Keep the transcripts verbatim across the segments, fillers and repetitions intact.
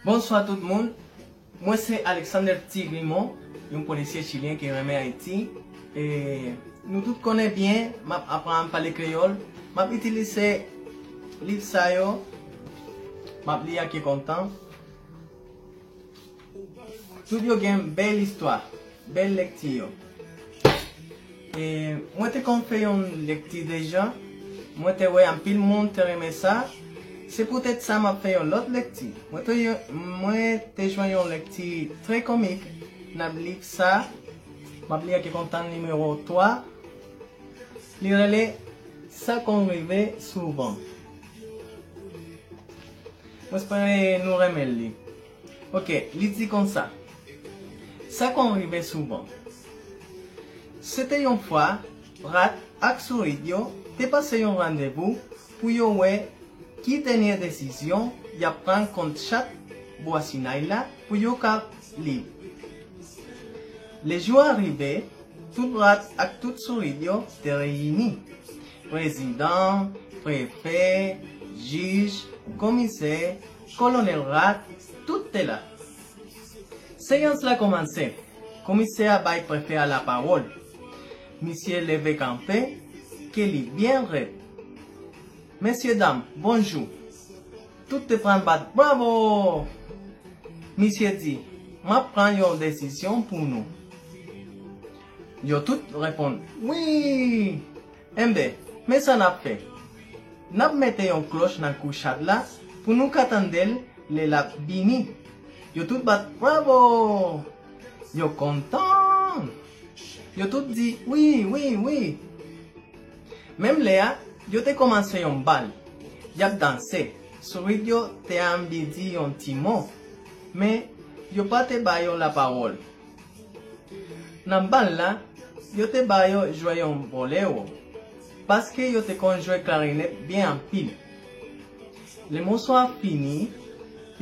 Bonswa tout moun. Mwen se Alexander Tigrimon, yon polisye chilyen ki renmen Ayiti. E nou tout konnen byen, m ap aprann pale kreyòl. M ap itilize liv sa yo. M ap li ak kè kontan. Tout yo gen bèl istwa, bèl lekti yo. E mwen te konn fè yon lekti deja. Mwen te wè anpil moun te renmen sa. Se poutèt sa m ap fè yon lòt lekti. Mwen te, mwen te jwenn yon lekti trè komik nan liv sa. M ap li ak kè kontan, nimewo twa. Li rele Sa konn rive souvan. Mwen espere nou renmen li. Ok, li di konsa. Sa konn rive souvan. Se te yon fwa, rat ak sourit yo te pase yon randevou pou yo wè ki dènye desizyon y ap pran kont chat bwa Sinay la pou yo ka lib. Lejou a rive, tout rat ak tout sourit yo te reyini. Prezidan, prefè, jij, komisè, kolonèl rat, tout te la. Seyans la kòmanse. Komisè a bay prefè a lapawòl. Misye leve kanpe, ke li byen rèd. Mesye dam, bonjou. Tout te pran bat bravo! Misye di, m ap pran yon desizyon pou nou. Yo tout reponn, wi! Enben, men sa n ap fè. N ap mete yon klòch nan kou chat la pou nou ka tande l lè l ap vini. Yo tout bat bravo! Yo kontan! Yo tout di, wi, wi, wi! Menm lè a, yo te kòmanse yon bal. Y ap danse. Sourit yo te anvi di yon ti mo, men yo pa te ba yo lapawòl. Nan bal la, yo te ba yo jwe yon bolero, paske yo te konn jwe klarinèt byen anpil. Lè moso a fini,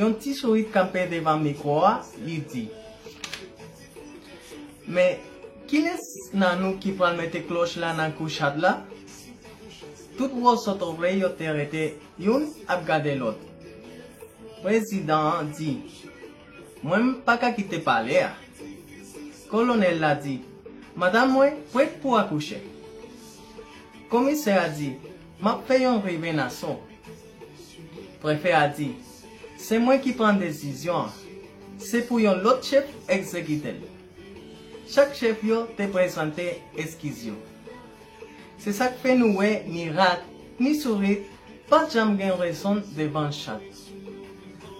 yon ti sourit kanpe devan mikwo a, li di, men kilès nan nou ki pral mete klòch la nan kou chat la? Tout wòsòt orèy yo te rete youn ap gade lòt. Prezidan an di, mwen m pa ka kite palè a. Kolonèl la di, madanm mwen prèt pou akouche. Komisè a di, m ap fè yon rive nan son. Prefè a di, se mwen ki pran desizyon an. Se pou yon lòt chèf egzekite l. Chak chèf yo te prezante eskiz yo. Se sa k fè nou wè ni rat, ni sourit pa t janm gen rezon devan chat.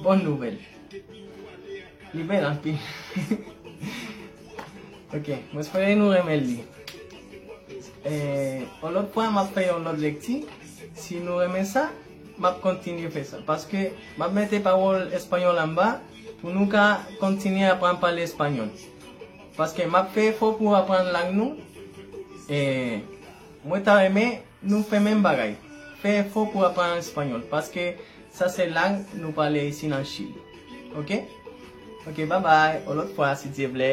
Bòn nouvèl. Li bèl anpil. Ok, mwen espere nou renmen li. E, yon lòt fwa, m ap fè yon lòt lekti. Si nou renmen sa, m ap kontinye fè sa. Paske m ap mete pawòl espanyòl anba pou nou ka kontinye aprann pale espanyòl. Paske m ap fè efò pou aprann lang nou. E mwen ta renmen nou fè menm bagay. Fè efò pou aprann espanyòl. Paske sa se lang nou pale isi nan Chili. Ok? Ok, babay. Yon lòt fwa, si Dye vle.